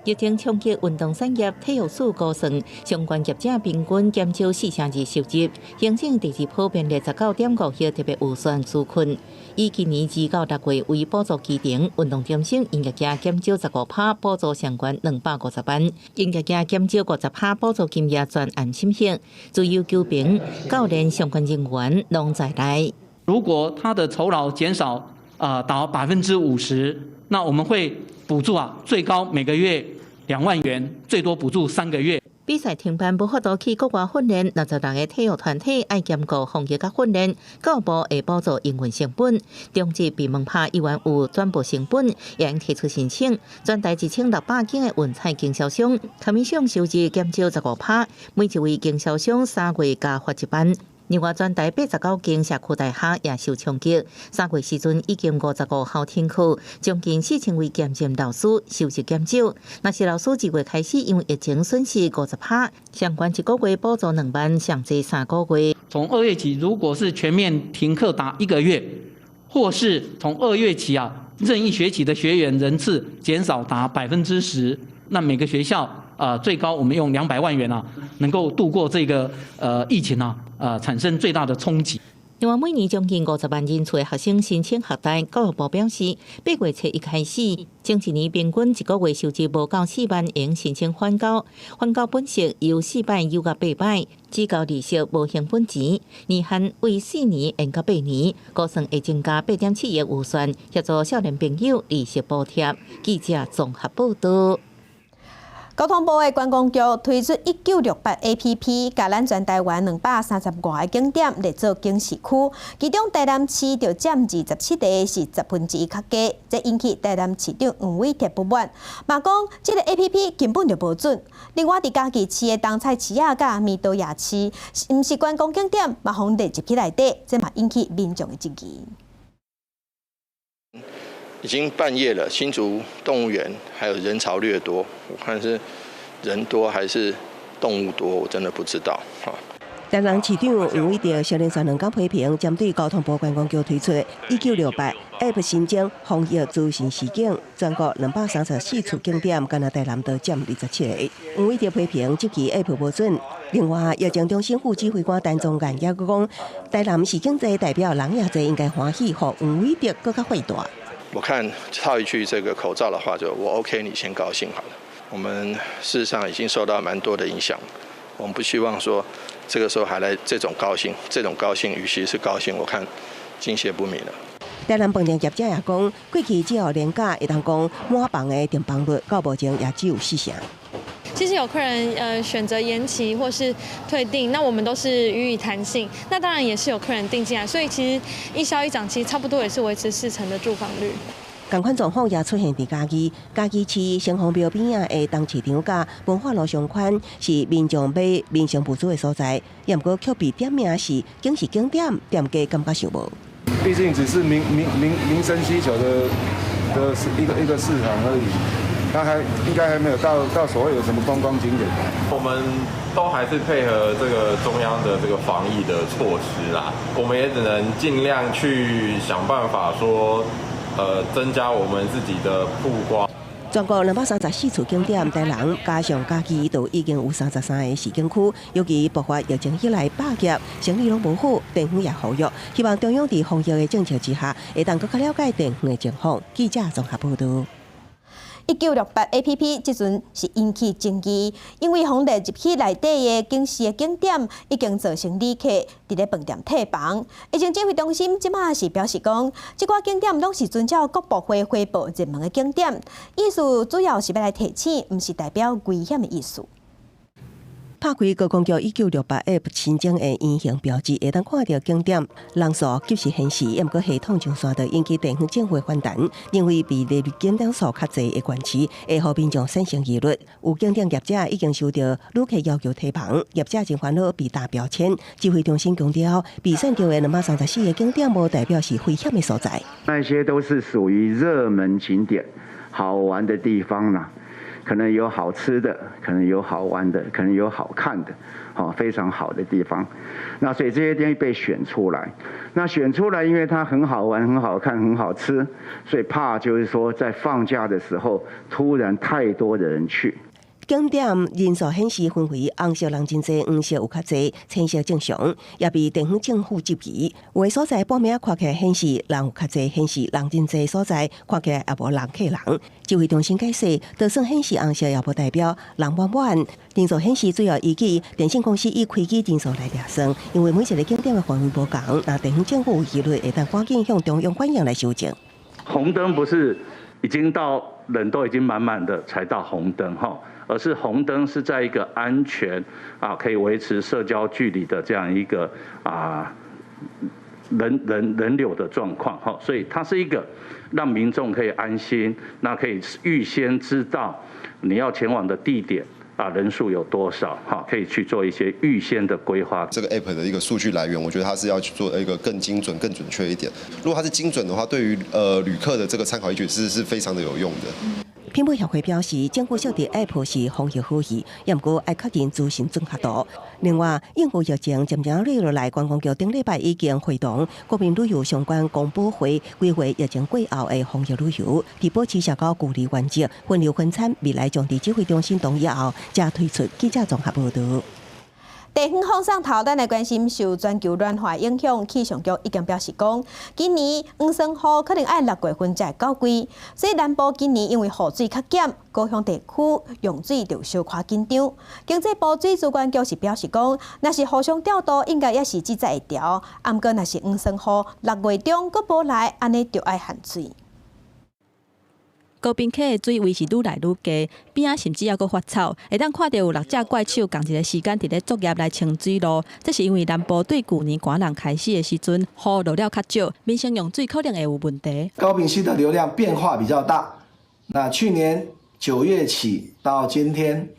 疫情衝擊運動產業，體育署估算相關業者平均減少4.2%收入，形成第二波便利19.5億特別預算紓困。以今年2到6月為補助期程，運動中心營業額減少15%，補助相關250萬；營業額減少50%，補助金額全案審核。自由球評、教練相關人員攏在內。如果他的酬勞減少啊達50%，那我們會補助啊最高每個月2萬元，最多補助3個月。比賽停辦，無法度去國外訓練，66個體育團體愛兼顧防疫佮訓練，教育部會補助營運成本。中職被問拍議員有轉撥成本，也提出申請。全台1600間的運彩經銷商，commission 收入減少15%，每一位經銷商3月加罰1萬。另外，全台89間社區大學也受衝擊。3月時陣已經55校停課，將近4000位兼任老師收入減少。若是老師2月開始因為疫情損失50%，相關一個月補助2萬，上濟3個月。從2月起，如果是全面停課達一個月，或是從2月起啊，任一學期的學員人次減少達10%，那每個學校啊，最高我們用200萬元啊，能夠度過這個疫情啊。產生最大的衝擊。另外，每年將近50萬人次的學生申請學貸，教育部表示，8月初一開始，前一年平均一個月收入無夠4萬元申請緩繳，緩繳本息由4擺延到8擺，只交利息無還本錢，年限為4年延到8年，估算會增加8.7億預算，協助少年朋友利息補貼。記者綜合報道。交通部的觀光局推出1968 APP，共咱全台灣230外個景點列做警示區，其中台南市就佔27個，是1/10較低，這引起台南市長黃偉哲不滿，嘛講這个 APP 根本就無準。另外，佇嘉義市的冬菜市仔佮蘼多夜市，毋是觀光景點，嘛予列入去內底，這嘛引起民眾的質疑。已經半夜了，新竹動物園還有人潮略多，我看是人多還是動物多，我真的不知道。哈。台南市長黃偉哲接連2工批評，針對交通部觀光局推出的1968 App 新增防疫資訊示警，全國234處景點，干焦台南都佔27個。黃偉哲批評這期 App 無準。另外，疫情中心副指揮官陳宗彥也閣講，台南市景濟代表人也濟，應該歡喜，予黃偉哲閣較火大。我看套一句這個口罩的話，就我 OK，你先高興好了。我們事實上已經受到蠻多的影響，我們不希望說這個時候還來這種高興，這種高興與其是高興，我看敬謝不敏了。台南飯店業者也講，過去只要連假會當講滿房的訂房率，到目前也只有4成。其實有客人選擇延期或是退訂，那我們都是予以彈性。那當然也是有客人訂進來，所以其實一消一漲，其實差不多也是維持4成的住房率。仝款狀況也出現佇嘉義，嘉義市城隍廟邊仔的東市場佮文化路商圈是民眾買民生物資的所在，也毋過卻被點名是警示景點，店家感覺受無。畢竟只是民生需求的一個市場而已。他還應該還沒有到所謂有什麼觀光景點。我們都還是配合這個中央的這個防疫的措施啦，我們也只能盡量去想辦法說，增加我們自己的曝光。全國234處景點，台南加上嘉義都已經有33個示警區，尤其爆發疫情以來，百業生意攏無好，地方也呼籲，希望中央佇防疫的政策之下，會當閣較了解地方的情況。記者綜合報道。1968 APP 這陣是引起爭議，因為予列入去內底的警示的景點已經造成旅客佇咧飯店退房。疫情指揮中心這馬是表示講，這寡景點攏是遵照國部會回報熱門的景點，意思主要是欲來提醒，毋是代表危險的意思。拍開觀光局1968 App 新增的圓形標誌，會當看著景點人數及時顯示，毋過系統上線就引起地方政府的反彈，認為被列入景點數較濟的縣市會予民眾產生疑慮。有景點業者已經收到旅客要求退房，業者真煩惱被打標籤。指揮中心強調，被選著的234個景點，無代表是危險的所在。那些都是屬於熱門景點、好玩的地方啦。可能有好吃的，可能有好玩的，可能有好看的，好非常好的地方。那所以這些東西被選出來，那選出來，因為它很好玩、很好看、很好吃，所以怕就是說在放假的時候突然太多的人去。景點人數顯示分為紅色人真濟，黃色有較濟，青色正常，也被地方政府質疑。有的所在半暝看起來顯示人有較濟，顯示人真濟所在看起來也無人客人。指揮中心解釋，就算顯示紅色也無代表人滿滿。人數顯示主要依據電信公司以開機人數來量算，因為每一個景點的範圍無仝，若地方政府有疑慮，會當趕緊向中央反映來修正。紅燈不是已經到人都已經滿滿的才到紅燈哈。而是紅燈是在一個安全啊，可以維持社交距離的這樣一個啊人流的狀況哈，所以它是一個讓民眾可以安心，那可以預先知道你要前往的地點啊人數有多少哈，可以去做一些預先的規劃。這個 app 的一個數據來源，我覺得它是要去做一個更精準、更準確一點。如果它是精準的話，對於旅客的這個參考依據是非常的有用的。品保協會表示，政府設置 App 是防疫好意，也毋過愛確認資訊準確度。另外，應付疫情漸漸落落來，觀光局頂禮拜已經會同國民旅遊相關公保會規劃疫情過後的防疫旅遊，佇保持社交距離原則、分流分餐，未來將佇指揮中心同意後，才推出。記者綜合報導。地方放送頭，咱來關心受全球暖化影響，氣象局已經表示講，今年黃酸雨可能愛6月份才會到季。所以南部今年因為雨水較減，高雄地區用水就小可緊張。經濟部水資源局是表示講，若是互相調度，應該也是這才會調。毋過若是黃酸雨6月中閣無來，按呢就愛限水。高屏溪的水位是愈來愈低，邊仔甚至猶閣發臭，會當看著有6隻怪手仝一个時間佇咧作業來清水路。這是因為南部對舊年寒冷開始的時陣，雨落了較少，民生用水可能會有問題。高屏溪的流量變化比較大，那去年9月起到今天，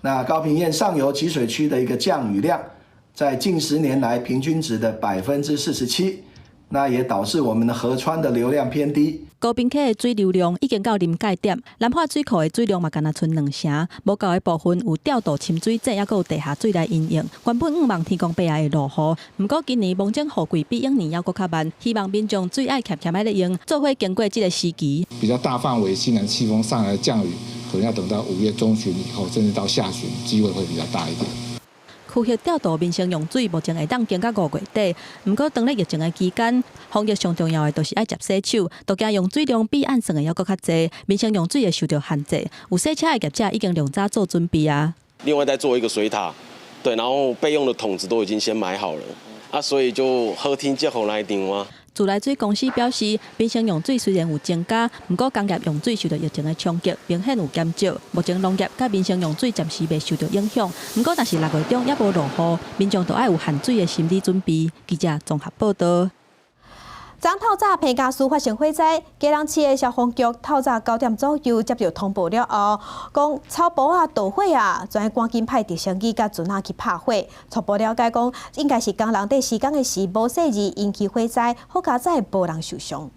那高屏堰上游集水區的一個降雨量，在近10年來平均值的47%，那也導致我們的河川的流量偏低。高屏溪的水流量已經到臨界點，南化水庫的水量嘛，干焦賰兩成，無夠的部分有調度深水井，猶閣有地下水來因應。原本向望天公伯會落雨，毋過今年芒種雨季比往年猶閣較慢，希望民眾水愛儉儉仔咧用，做伙經過這個時期。比較大範圍西南季風上來的降雨，可能要等到5月中旬以後，甚至到下旬，機會會比較大一點。區域調度民生用水，目前會當經到5月底。毋過當咧疫情的期間，防疫上重要的就是愛捷洗手，都驚用水量比按算的猶閣較濟，民生用水會受著限制。有洗車的業者已經量早做準備啊。另外再做一個水塔，對，然後備用的桶子都已經先買好了，啊，所以就好天才予來場啊。自來水公司表示，民生用水雖然有增加，毋過工業用水受著疫情的衝擊，明顯有減少。目前農業佮民生用水暫時袂受著影響，毋過若是6月中猶無落雨，民眾就愛有限水的心理準備。記者綜合報導。昨透早彭佳嶼發生火災，基隆市的消防局透早9點左右接著通報了後，講草埔仔著火啊，就愛趕緊派直升機佮船仔去拍火。初步了解講，應該是工人佇施工的時無細意引起火災，好佳哉無人受傷。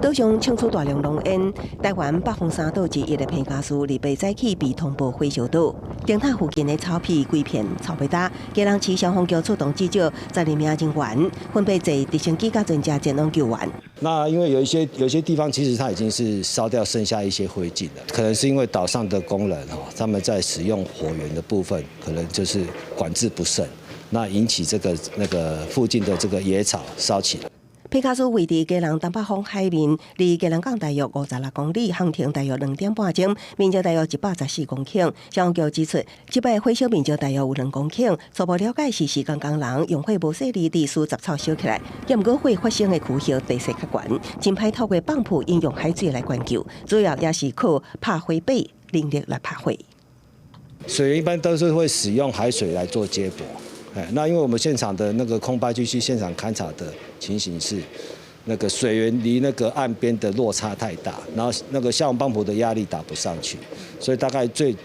島上衝出大量濃煙，台灣北方三島之一的彭佳嶼，禮拜早起被通報火燒島，燈塔附近的草皮規片臭欲焦。基隆市消防局出動至少12名人員，分別坐直升機佮專車前往救援。那因為有一些地方其實它已經是燒掉，剩下一些灰燼了。可能是因為島上的工人哈，他們在使用火源的部分，可能就是管制不慎，那引起這個那個附近的這個野草燒起來。彭佳嶼位佇基隆東北方海面，離基隆港大約56公里，航程大約2點半鐘，面積大約114公頃。消防局指出，這擺火燒面積大約有2公頃，初步了解是施工工人用火無細膩佇使雜草燒起來，毋過火發生的區域地勢較懸，真歹透過泵浦引用海水來灌救，主要也是靠拍火耙人力來拍火。水源一般都是會使用海水來做接駁。哎，那因為我們現場的那個空拍機去現場勘查的情形是，那個水源離那個岸邊的落差太大，然後那個消防泵浦的壓力打不上去，所以大概最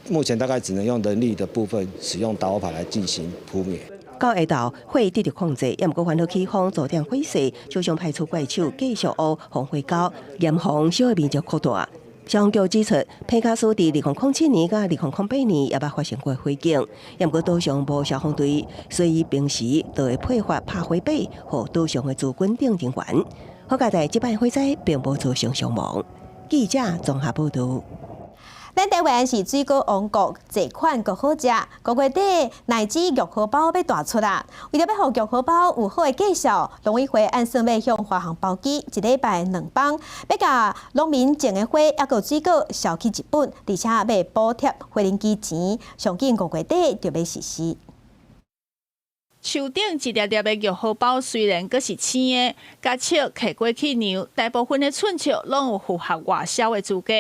目前大概只能用人力的部分使用打火耙來進行撲滅。到下晝火得著控制，也毋過環島起風，造成火勢，消防派出怪手繼續挖防火溝，嚴防燒的面積擴大。消防局指出，彭卡斯佇2007年佮2008年也捌發生過火警，也毋過島上無消防隊，所以平時就會配發拍火把，予島上的駐軍等人員。好佳哉這擺火災並無造成傷亡。記者綜合報導。咱台灣是水果王國，濟款閣好食。五月底乃至玉荷包欲大出啦，為著欲予玉荷包有好的價數，農委會按算欲向華航包機，一禮拜兩班，欲共農民種的花猶閣水果銷去日本，而且欲補貼飛行機錢，上緊五月底就欲實施。樹頂一粒粒的玉荷包雖然閣是青的，共尺提過去量，大部分的寸尺攏有符合外銷的資格。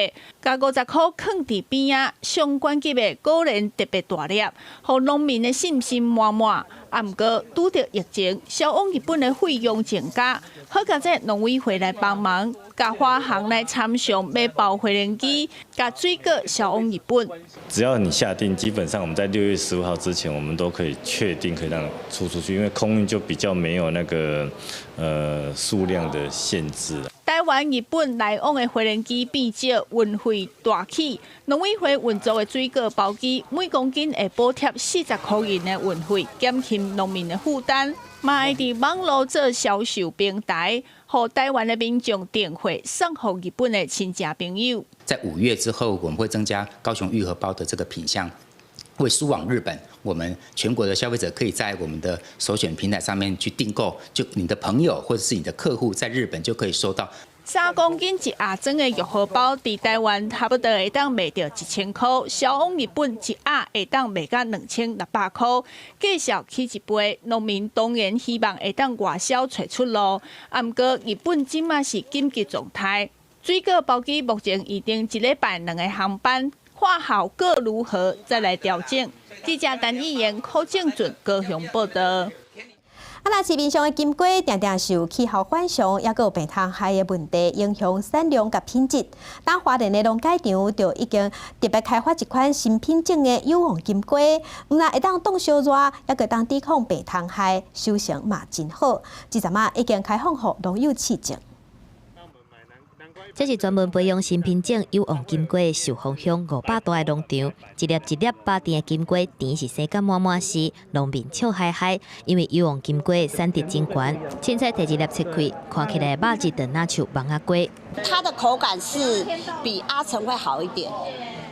共50箍囥佇邊仔，上懸級的果然特別大粒，予農民的信心滿滿。啊，毋過拄著疫情，銷往日本的費用增加，好佳哉農委會來幫忙，共華航來參詳欲包飛行機，共水果銷往日本。只要你下訂，基本上我們在6月15號之前，我們都可以確定可以讓出出去，因為空運就比較沒有那個數量的限制。台灣、日本來往的飛行機變少，運費大起。農委會運作的水果包機，每公斤會補貼40箍銀的運費，減輕農民的負擔。嘛會佇網路做銷售平台，予台灣的民眾訂貨送予日本的親戚朋友。在5月之後，我們會增加高雄玉荷包的這個品項。會輸往日本，我們全國的消費者可以在我們的首選平台上面去訂購，就你的朋友或者是你的客戶在日本就可以收到。3公斤一盒裝的玉荷包，佇台灣差不多會當賣著1000箍，銷往日本一盒會當賣到2600箍，價數起一倍。農民當然希望會當外銷揣出路，啊，毋過日本這馬是緊急狀態，水果包機目前預定一禮拜兩個航班。看效果如何，再來調整。記者陳義言、柯正俊高雄報導。啊，若市面上的金瓜定定受氣候反常，猶閣有病蟲害的問題，影響產量佮品質。但花蓮的農改場就已經特別開發一款新品種的誘王金瓜，毋但會當擋燒熱，猶閣當抵抗病蟲害，收成嘛真好。這陣仔已經開放予農友試種。這是專門培養新品種誘王金瓜的壽豐鄉500多个農場，一粒一粒飽甜的金瓜，甜是生甲滿滿是，農民笑嗨嗨，因為誘王金瓜產值真懸，凊彩提一粒切開，看起來肉質就若像網仔瓜。它的口感是比阿成會好一點，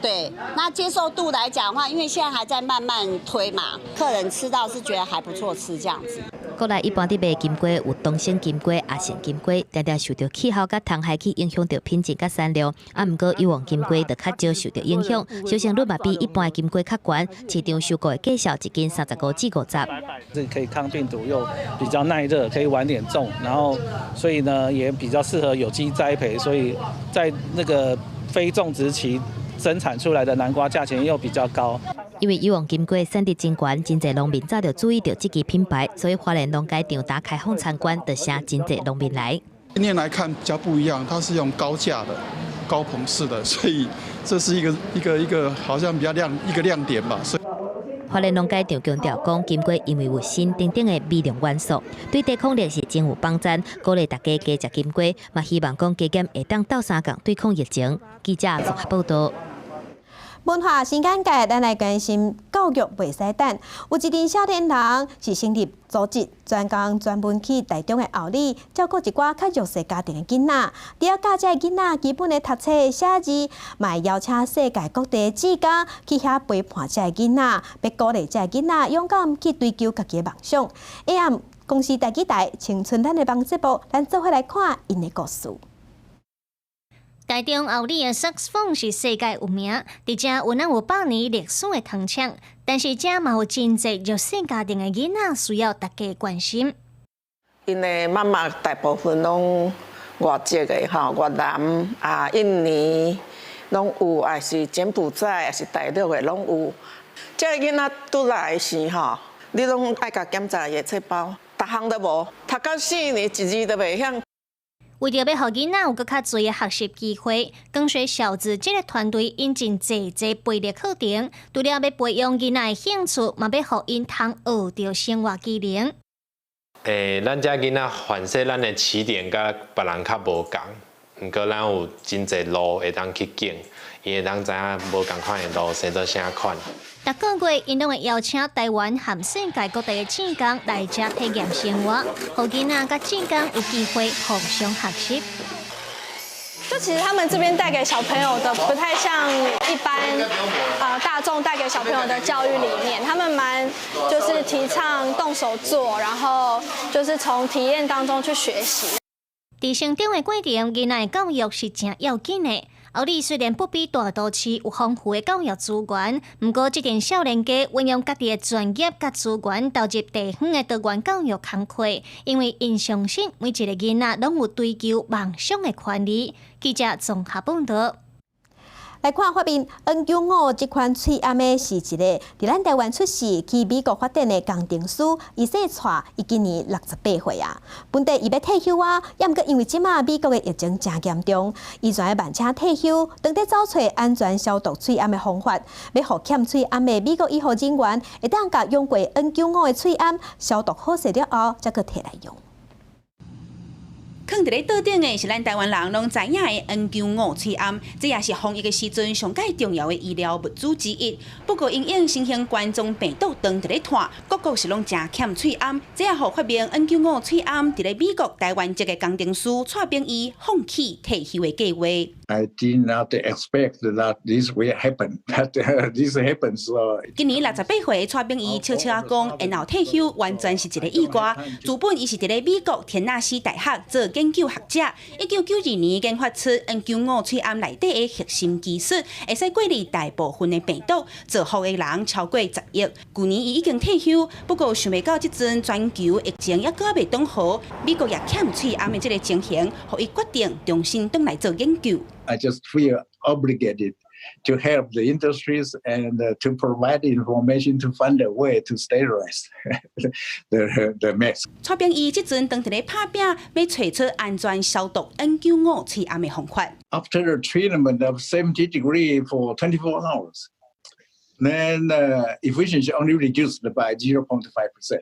對。那接受度來講的話，因為現在還在慢慢推嘛，客人吃到是覺得還不錯吃這樣子。國內一般佇賣金瓜有東省金瓜、阿成金瓜，定定受著氣候佮蟲害去影響著品質佮產量。啊，毋過誘王金瓜就較少受著影響，收成率嘛比一般的金瓜較懸。市場收購的價數一斤35至50。這可以抗病毒又比較耐熱，可以晚點種，然後所以呢也比較適合有機栽培，所以在那個非種植期生產出來的南瓜價錢又比較高。因為誘王金瓜產值真懸，真濟農民早就注意著這支品牌，所以花蓮農改場打開放參觀，就請真濟農民來。今年來看比較不一樣，它是用高架的、高棚式的，所以這是一個一個一個好像比較亮一個亮點吧。所以花蓮農改場強調講，金瓜因為有鋅等等的微量元素，對抵抗力是真有幫助，鼓勵大家加食金瓜，嘛希望講加減會當鬥相共對抗疫情。記者綜合報道。文化新簡介，咱來關心教育袂使等。有一陣少年人是成立組織，專工專門去台中的后里照顧一寡較弱勢家庭的囡仔。除了教這个囡仔基本的讀冊寫字，嘛會邀請世界各地的志工去遐陪伴這个囡仔，欲鼓勵這个囡仔勇敢去追求家己的夢想。下暗公視第幾台青春咱的夢節目，咱做伙來看𪜶的故事。台中后里的薩克斯風是世界有名，佇遮有若有百年歷史的糖廠，但是遮嘛有真濟弱勢家庭的囡仔需要大家關心。𪜶的媽媽大部分攏外籍的吼，越南啊、印尼攏有，抑是柬埔寨，抑是大陸的攏有。這个囡仔拄來時吼，你攏愛共檢查伊的冊包，逐項都無，讀到四年一字都袂曉。為著欲予囡仔有閣較濟的學習機會，光水小子這个團隊引進濟濟培力課程，除了欲培養囡仔的興趣，嘛欲予𪜶通學著生活技能。咱遮囡仔，凡勢咱的起點佮別人較無仝，毋過咱有真濟路會當去揀，伊會當知影無仝款的路生做啥款。逐个月，𪜶攏會邀請台灣和世界各地的志工來遮體驗生活，予囡仔佮志工有機會互相學習。就其實他們這邊帶給小朋友的，不太像一般大眾帶給小朋友的教育理念，他們蠻就是提倡動手做，然後就是從體驗當中去學習。佇成長的過程，囡仔的教育是誠要緊的。後里雖然不比大都市有豐富的教育資源，毋過這陣少年家運用家己的專業佮資源，投入地方的多元教育工課，因為𪜶相信每一个囡仔攏有追求夢想的權利。記者綜合報導。來看發明 N95這款喙罨的是一个佇咱台灣出世去美國發展的工程師，伊姓蔡，伊今年68歲啊。本底伊欲退休啊，猶毋過因為這馬美國的疫情誠嚴重，伊就慢車退休，當佇走揣安全消毒喙罨的方法，欲予欠喙罨的美國醫護人員會當共用過 N95的喙罨消毒好勢了後，才閣提來用。囥佇咧桌頂的是咱台灣人攏知影的 N95 喙罨，這也是防疫的時陣上蓋重要的醫療物資之一。不過，因應新型冠狀病毒當佇咧湠，各國是攏誠欠喙罨，這也予發明 N95 喙罨佇咧美國台灣籍的工程師蔡秉義放棄退休的計劃。 I did not expect that this will happen. That this happens. 今年68歲的蔡秉義笑笑仔講，延後退休完全是一个意外。自本伊是佇咧美國田納西大學做研究學者，1992年研發出 N95 喙罨內底的核心技術，會使過濾大部分的病毒，造福的人超過10億。舊年伊已經退休，不過想袂到這陣全球疫情猶閣未擋好，美國也欠喙罨的這个情形，予伊決定重新轉來做研究。 I just feel obligated to help the industries and to provide information to find a way to sterilize the mask. 蔡秉義這陣當佇咧拍拚，欲揣出安全消毒 N95 喙罨的方法。 After the treatment of 70 degree for 24 hours, then efficiency only reduced by 0.5%.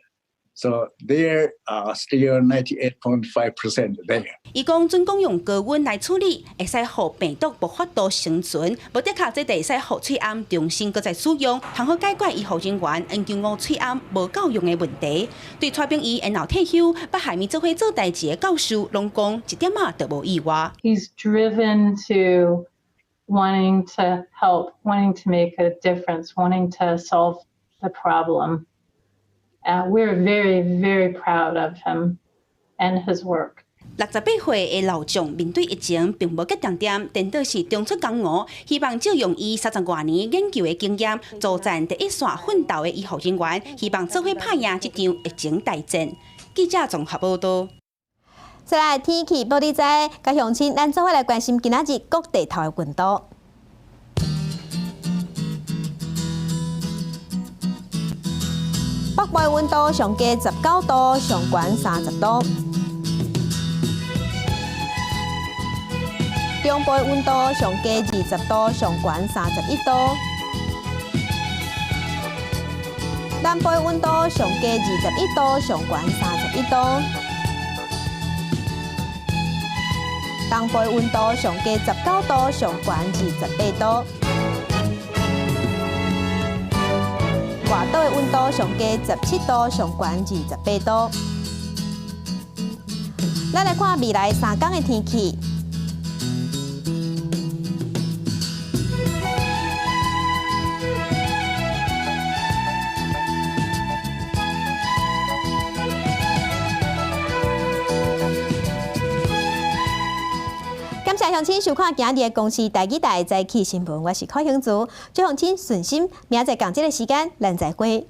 So there are still 98.5% there. 伊講準講用高溫來處理，會使予病毒無法度生存。無的確，這就會使予喙罨重新閣再使用，通好解決醫護人員 N95 喙罨無夠用的問題。對蔡秉義延後退休，捌和伊做伙做代誌的教授攏講一點仔都無意外。 He's driven to wanting to help, wanting to make a difference, wanting to solve the problem. We're very, very proud of him and his work. 68歲的老將面對疫情並無閣恬恬，顛倒是重出江湖，希望借用伊三十外年研究的經驗，組戰第一線奮鬥的醫護人員，希望做伙拍贏這場疫情大戰。記者綜合報導。再來天氣報你知，佮鄉親，咱做伙來關心今仔日各地頭的溫度。北部的溫度上低19度，上懸30度。中部的溫度上低20度，上懸31度。南部的溫度上低21度，上懸31度。東部的溫度上低19度，上懸28度。外島的溫度上低17度，上懸28度。咱來看未來3天的天氣。感謝鄉親收看今日的公視台語台早起新聞，我是柯興竹，祝鄉親順心，明仔載仝這个時間，咱再會。